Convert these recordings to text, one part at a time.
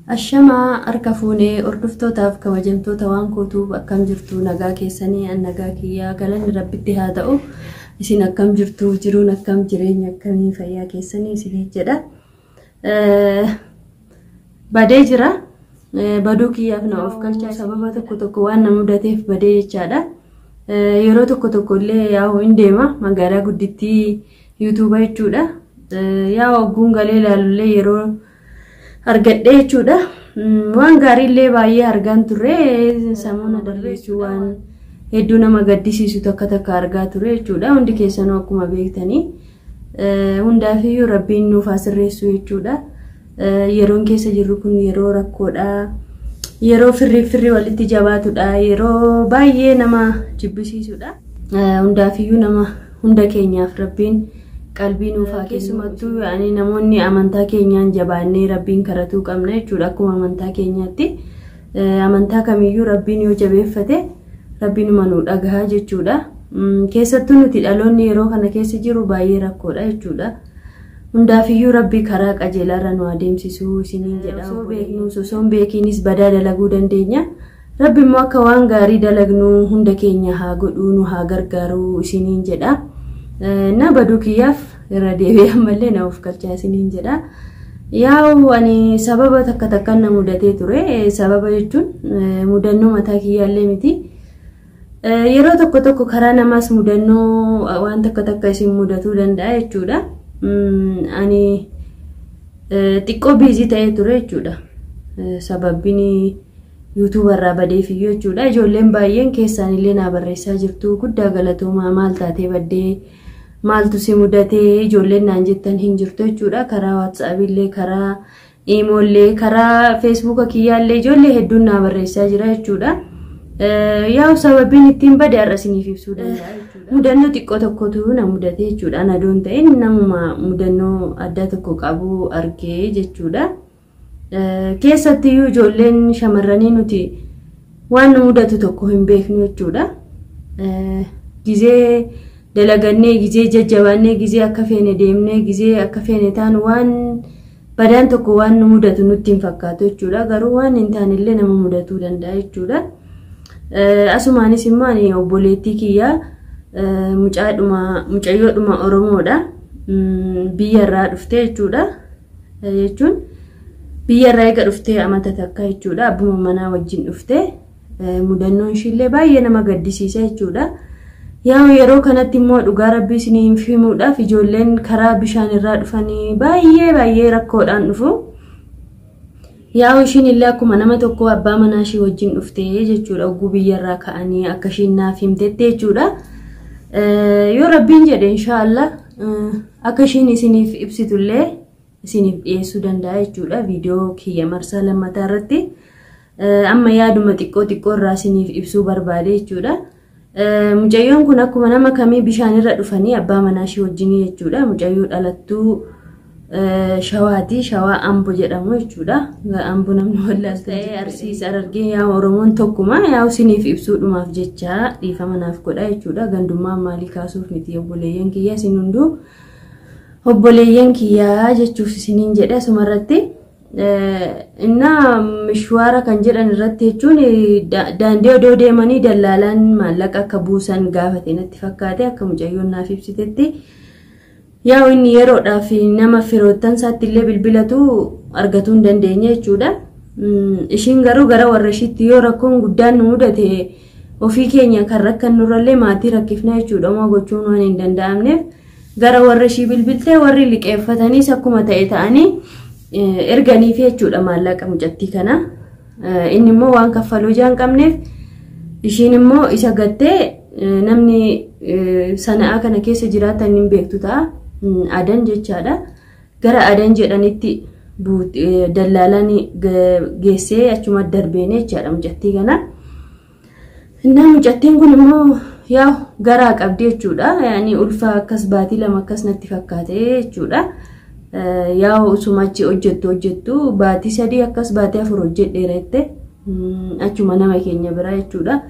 Ashamaa harka fuunee hordoftootaaf kabajamtoota waan kootuuf akkam jirtu nagaa keessanii an nagaa kiyyaa galanni rabbitti haa ta'u isin akkam jirtu jiruun akkam jireenya akkamii fayyaa keessanii isiniif jedha. Badee jira. Baduu kiyyaaf na of galchaa sababa tokko tokko waan na mudateef badee jechaadha. Yeroo tokko tokko illee yaa'u hin deema magaalaa guddittii yuutuuba jechuudha. Yaa'u ogguun galee ilaalullee yeroo argadhee jechuudha. Waan gaariillee baay'ee argaan turre sammuu darbeessuu waan hedduu nama gaddisiisu takka takka argaa ture jechuudha. Hundi keessanuu akkuma beektanii hundaafiyyuu rabbiin nuuf haa sirreessu jechuudha. Yeroon keessa jirru kun yeroo rakkoodha. Yeroo firri firri walitti jabaatudha. Yeroo baay'ee nama jibbisiisudha. Hundaafiyyuu nama hunda keenyaaf rabbiin qalbii nuuf haa keessumattuu yaani namoonni amantaa keenyaan jabaannee rabbiin karatuu qabna jechuudha. Akkuma amantaa keenyaatti amantaa kamiyyuu rabbiin yoo jabeeffate rabbiinuma nu dhagahaa jechuudha. Keessattuu nuti dhaloonni yeroo kana keessa jiru baay'ee rakkoodha jechuudha. Hundaafiyyuu rabbi karaa qajeelaarra nu adeemsisuu isiniin jedha. Osoo beeknus osoo hin beekiinis badaa dalaguu dandeenya. Rabbi immoo akka waan gaarii dalagnu hunda keenya haa godhuu nu haa gargaaru isiniin jedha. Na baduu kiyyaaf irra deebi'ee ammallee na of galchaa isiniin jedha. Yaa'u ani sababa takka takkaan na mudatee ture. Sababa jechuun mudannoo mataa kiyyaallee miti. Yeroo tokko tokko karaa namaas mudannoo waan takka takka isin mudatuu danda'a jechuudha. Ani xiqqoo biizii ta'ee ture jechuudha. Sababbiin yuutuuba irraa badeefiyyuu jechuudha. Ijoolleen baay'een keessaan illee naa barreessaa jirtu. Guddaa galatoomaa maal taatee baddee maaltu si mudatee ijoolleen naan jettan hin jirtu jechuudha. Karaa waatsaappiillee karaa iimoollee karaa feesbuuka kiyyaallee ijoollee hedduun naa barreessaa jira jechuudha. Yaa'u sababiin ittiin bade har'a isiniif ibsuu danda'a jechuudha. Mudannoo xiqqoo tokkotu na mudate jechuudha. Ana doon ta'in namuma mudannoo addaa tokko qabu argee jechuudha. Keessattiyyuu ijoolleen shamarranii nuti waan nu mudatu tokko hin beeknu jechuudha. Gizee dalagannee, gizee jajjabaannee, gizee akka feene deemnee, gizee akka feene taanu waan badaan tokko waan nu mudatu nutti hin fakkaatu jechuudha. Garuu waan hin taanellee nama mudatuu danda'a jechuudha. Asumaanis immoo ani obboleettii kiyyaa mucayyoodhuma Oromoodha. Biyya irraa dhuftee jechuudha. Jechuun biyya irraa eega dhuftee amata takka jechuudha. Abbuma manaa wajjin dhuftee mudannoon ishiillee baay'ee nama gaddisiisa jechuudha. Yaa'u yeroo kanatti immoo dhugaa rabbii isiniif himuudhaaf ijoolleen karaa bishaan irraa dhufanii baay'ee baay'ee rakkoodhaan dhufu. Yaa'u ishiin illee akkuma nama tokko abbaa manaa ishii wajjin dhuftee jechuudha. Ogguu biyya irraa ka'anii akka ishiin naaf himtetti jechuudha. Yoo rabbiin jedhe inshaallah akka ishiin isiniif ibsitullee isiniif dhiyeessuu danda'a jechuudha. Viidiyoo kiyya marsaa lammataa irratti amma yaaduma xiqqoo xiqqoo irraa isiniif ibsuu barbaade jechuudha. Mucayyoon kun akkuma nama kamii bishaan irra dhufanii abbaa manaa ishii wajjin jechuudha. Mucayyoo dhalattuu Shawaati. Shawaa Ambo jedhamu jechuudha. Ambo namni wallaaltu ta'ee Arsiis Harargee yaa Oromoon tokkuma yaa isiniif ibsuudhumaaf jecha dhiifama naaf godha jechuudha. Gandummaa maalii kaasuuf miti obboleeyyan kiyya isin hunduu obboleeyyan kiyyaa jechuuf isiniin jedhe asumarratti. Innaa mishwaara kan jedhan irratti jechuun daandii odoo deemanii dallaalaan maallaqa akka buusan gaafate natti fakkaate akka mucayyoon naaf ibsitetti. Yaa'u inni yeroodhaaf nama firoottan isaatti illee bilbilatu argatuu hin dandeenye jechuudha. Ishiin garuu gara warra ishiitti yoo rakkoon guddaan nu mudate ofii keenya kan rakkannurrallee maatii rakkifna jechuudha. Homaa gochuun waan hin danda'amneef gara warra ishii bilbiltee warri liqeeffataniis akkuma ta'e ta'anii erganiif jechuudha maallaqa mucattii kana. Inni immoo waan kaffaluu ijaa hin qabneef ishiin immoo isa gattee namni sana'aa kana keessa jiraatan hin beektu ta'a. Adan jechaadha. Gara adan jedhanitti dallaalaan geessee achuma darbeene jechaadha mucattii kana. Innaa mucattiin kun immoo yaa garaa qabdi jechuudha. Yaani ulfa akkas baatii lama akkas natti fakkaate jechuudha. Yaa usuma achi hojjettu hojjettu baatii 3 akkas baatii 4 hojjedheera jette achuma nama keenya biraa jechuudha.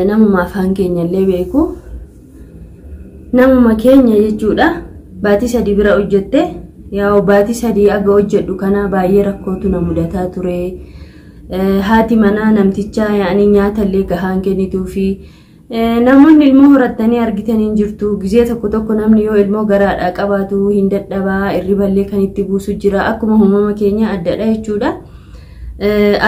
Namuma afaan keenya illee beeku. Namuma keenya jechuudha. Baatii 3 bira hojjette Yaa baatii 3 aga hojjedhu kana baay'ee rakkootu na mudataa ture. Haati manaa namtichaa yaa'anii nyaatallee gahaan kennituu fi namoonni ilmoo horattanii argitanii hin jirtu. Gizee tokko tokko namni yoo ilmoo garaadhaa qabaatu hin dadhabaa, irriballee kan itti buusu jira. Akkuma uumama keenya addadha jechuudha.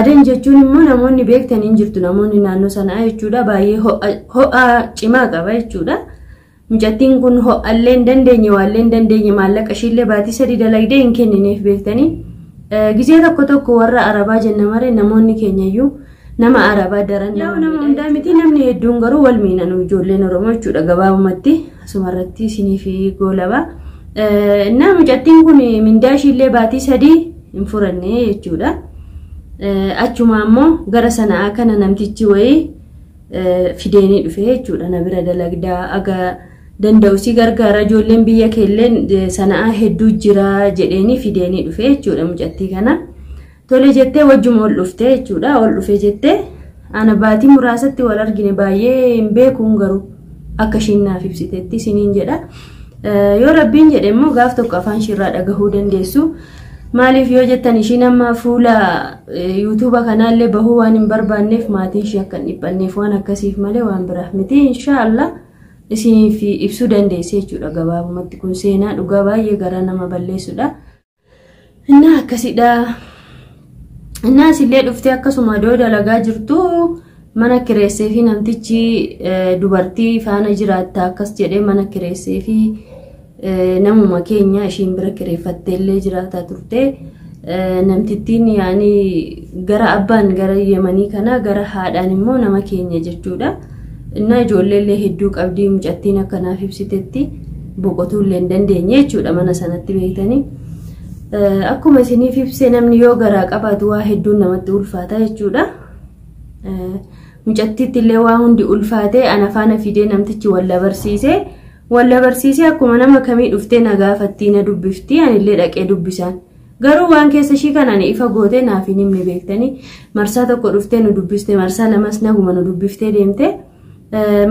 Adan jechuun immoo namoonni beektanii hin jirtu, namoonni naannoo sanaa jechuudha. Baay'ee ho'a cimaa qaba jechuudha. Mucattiin kun ho'allee hin dandeenye, waallee hin dandeenye, maallaqa ishiillee baatii 3 dalagdee hin kennineef beektanii. Gizee tokko tokko warra Arabaa jenna malee namoonni keenyayyuu nama Arabaa daran nama hundaa miti, namni hedduun garuu wal miidhan ijoolleen Oromoo jechuudha. Gabaabumatti asumarratti isiniif goolaba. Na mucattiin kun mindaa ishiillee baatii 3 hin furanne jechuudha. Achuma ammoo gara sanaa kana namtichi wayii fideenii dhufe jechuudha. Na bira dalagdaa aga danda'u si gargaara, ijoolleen biyya keelleen sanaa hedduu jira jedheenii fideenii dhufe jechuudha mucattii kana. Tole jettee wajjuma ol dhufte jechuudha. Ol dhufe jettee ana baatii muraasatti wal argine, baay'ee hin beekuun garuu akka ishiin naaf ibsitetti isiniin jedha. Yoo Rabbiin jedhe immoo gaaf tokko afaan ishiirraa dhagahuu dandeessu. Maaliif yoo jettan ishiin amma fuula yuutuuba kanaallee bahuu waan hin barbaanneef, maatiin ishee akka hin dhiphanneef waan akkasiif malee waan biraaf miti. Inshaallah isiniif ibsuu dandeesse jechuudha. Gabaabumatti kun seenaa dhugaa baay'ee garaa nama balleessudha. Innaa akkasidha. Innaa asillee dhuftee akkasuma iddoo dalagaa jirtu mana kireessee fi namtichi dubartii faana jiraatta akkas jedhee mana kireessee fi namuma keenya ishiin bira kireeffattee illee jiraataa turte. Namtittiin yaani gara abbaan gara Yemanii kana, gara haadhaan immoo nama keenya jechuudha. Innaa ijoollee illee hedduu qabdii mucattiin akkanaaf ibsitetti boqotuu illee hin dandeenye jechuudha mana sanatti beektanii. Akkuma isiniif ibsee namni yoo garaa qabaatu waa hedduun namatti ulfaata jechuudha. Mucattiitti illee waa hundi ulfaatee ana faana fidee namtichi walla barsiisee walla barsiisee akkuma nama kamii dhuftee na gaafattii, na dubbiftii, anillee dhaqee dubbisaan. Garuu waan keessa ishii kana ani ifa gootee naaf hin himne beektanii. Marsaa tokko dhuftee nu dubbiste, marsaa lamas naguma nu dubbiftee deemte,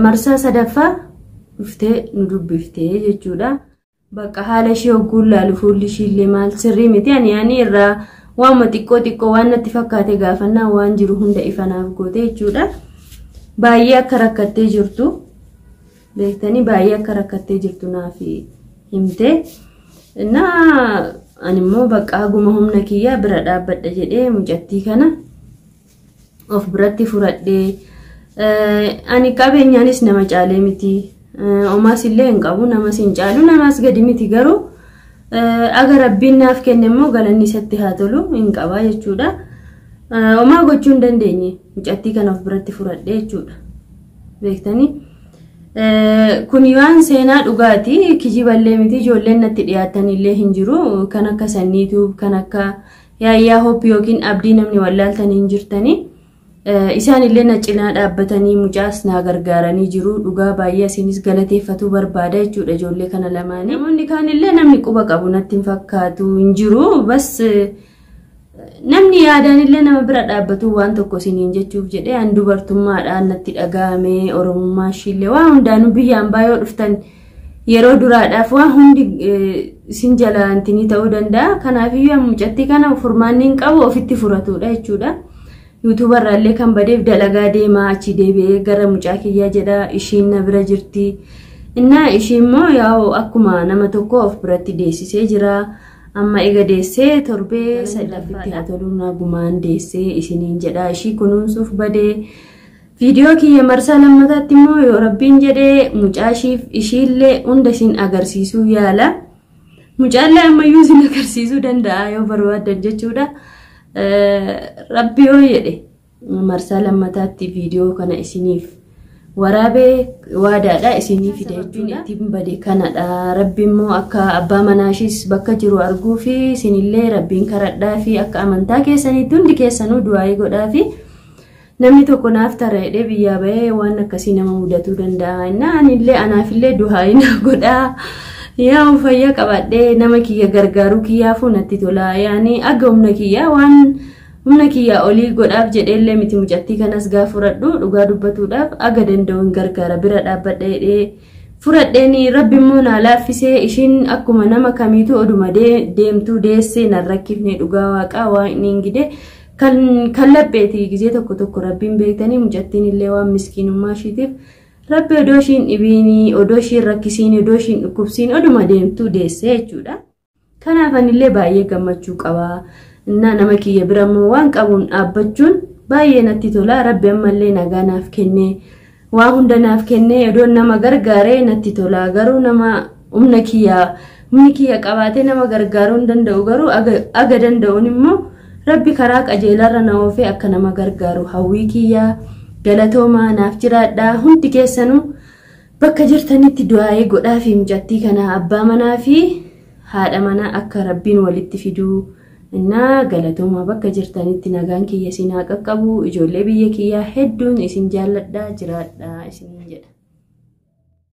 marsaa sadaffaa dhuftee nu dubbifte jechuudha. Bakka haala ishee hogguun laalu fuulli ishiillee maal sirrii miti, ani yaani irraa waanuma xiqqoo xiqqoo waan natti fakkaate gaafannaa waan jiru hunda ifa naaf goote jechuudha. Baay'ee akka rakkattee jirtu beektanii, baay'ee akka rakkattee jirtu naaf himte. Innaa ani immoo bakka haguma humna kiyyaa bira dhaabbadha jedhee mucattii kana of biratti furadhee. Ani qabeenyaanis nama caalee miti. Omaas illee hin qabu, namas hin caalu, namas gadi miti, garuu aga Rabbiin naaf kenne immoo galanni isatti haa tolu hin qabaa jechuudha. Omaa gochuu hin dandeenye mucattii kana of biratti furadhee jechuudha. Beektanii? Kun waan seenaa dhugaati, kijiballee miti, ijoolleen natti dhiyaatan illee hin jiru. Kan akka Sanniituu, kan akka Yaayyaa Hoop yookiin Abdii namni wallaaltanii hin jirtanii. Isaan illee na cinaa dhaabbatanii mucaas na gargaaranii jiru. Dhugaa baay'ee asiinis galateeffatuu barbaada jechuudha ijoollee kana lamaanii. Namoonni kaan illee namni quba qabu natti hin fakkaatu hin jiru. Bas namni yaadaan illee nama bira dhaabbatu waan tokko isiniin jechuuf jedhee an dubartummaadhaan natti dhaga'ame, Oromummaa ishiillee waan hundaanuu biyya ambaa yoo dhuftan yeroo duraadhaaf waan hundi isin jalaa intinii ta'uu danda'a. Kanaafiyyuu mucattii kana furmaanni hin qabu ofitti furatudha jechuudha. Yuutuubarraallee kan badeef dalagaa deemaa achi deebi'ee gara mucaa kiyyaa jedha, ishiin na bira jirti. Innaa ishii immoo yaa'u akkuma nama tokko of biratti deessisee jira. Amma ega deessee torbee sadaffitti haa tolu nagumaan deessee isiniin jedha, ishii kunuunsuuf badee. Viidiyoo kiyya marsaa lammataatti immoo yoo Rabbiin jedhee mucaa ishiif ishiillee hunda isin agarsiisuu yaala. Mucaallee ammayyuu isin agarsiisuu danda'a yoo barbaaddan jechuudha. Rabbi yoo jedhe marsaa lammataatti viidiyoo kana isiniif waraabee waadaadha isinii fida jechuudha. Ittiin bade kanadha. Rabbi immoo akka abbaa manaa ishiis bakka jiru arguu fi isinillee Rabbiin karadhaa fi akka amantaa keessaniitti hundi keessanuu du'aayii godhaa fi namni tokko naaf tara jedhee biyyaa bahee waan akkasii nama mudatuu danda'a. Innaa anillee anaafillee du'aayii na godhaa. Yaa fayyaa qabaadhee nama kiyya gargaaruu kiyyaafuu natti tola. Yaani aga humna kiyyaa waan humna kiyyaa olii godhaaf jedheellee miti mucattii kanas gaaf fudhadhu, dhugaa dubbatuudhaaf aga danda'u hin gargaara bira dhaabbadha jedhee Fudhadheen Rabbi immoo naa laaffisee, ishiin akkuma nama kamiitu oduma deemtuu deessee nan rakkifne. Dhugaa waaqaa waan inni hin gide kan lapheeti gizee tokko tokko Rabbiin beektanii, mucattiin illee waan miskiinummaa ishiitiif Rabbi odoo ishiin dhibiinii, odoo ishiin rakkisiin, odoo ishiin dhukkubsiin oduma deemtuu deessee jechuudha. Kanaaf anillee baay'ee gammachuu qaba. Innaa nama kiyya bira immoo waan qabuun dhaabbachuun baay'ee natti tola. Rabbi ammallee nagaa naaf kennee, waa hunda naaf kennee odoon nama gargaaree natti tola. Garuu nama humna kiyya humni kiyya qabaatee nama gargaaruu hin danda'u, garuu aga danda'uun immoo Rabbi karaa qajeelarra na oofee akka nama gargaaru hawwii kiyyaa. Galatoomaa, naaf jiraadhaa. Hundi keessanuu bakka jirtanitti du'aa'ee godhaa fi mucattii kana abbaa manaa fi haadha manaa akka Rabbiin walitti fiduu. Innaa galatoomaa, bakka jirtanitti nagaan kiyya isin haa qaqqabu. Ijoollee biyya kiyyaa hedduun isin jaalladhaa, jiraadhaa isiniin jedha.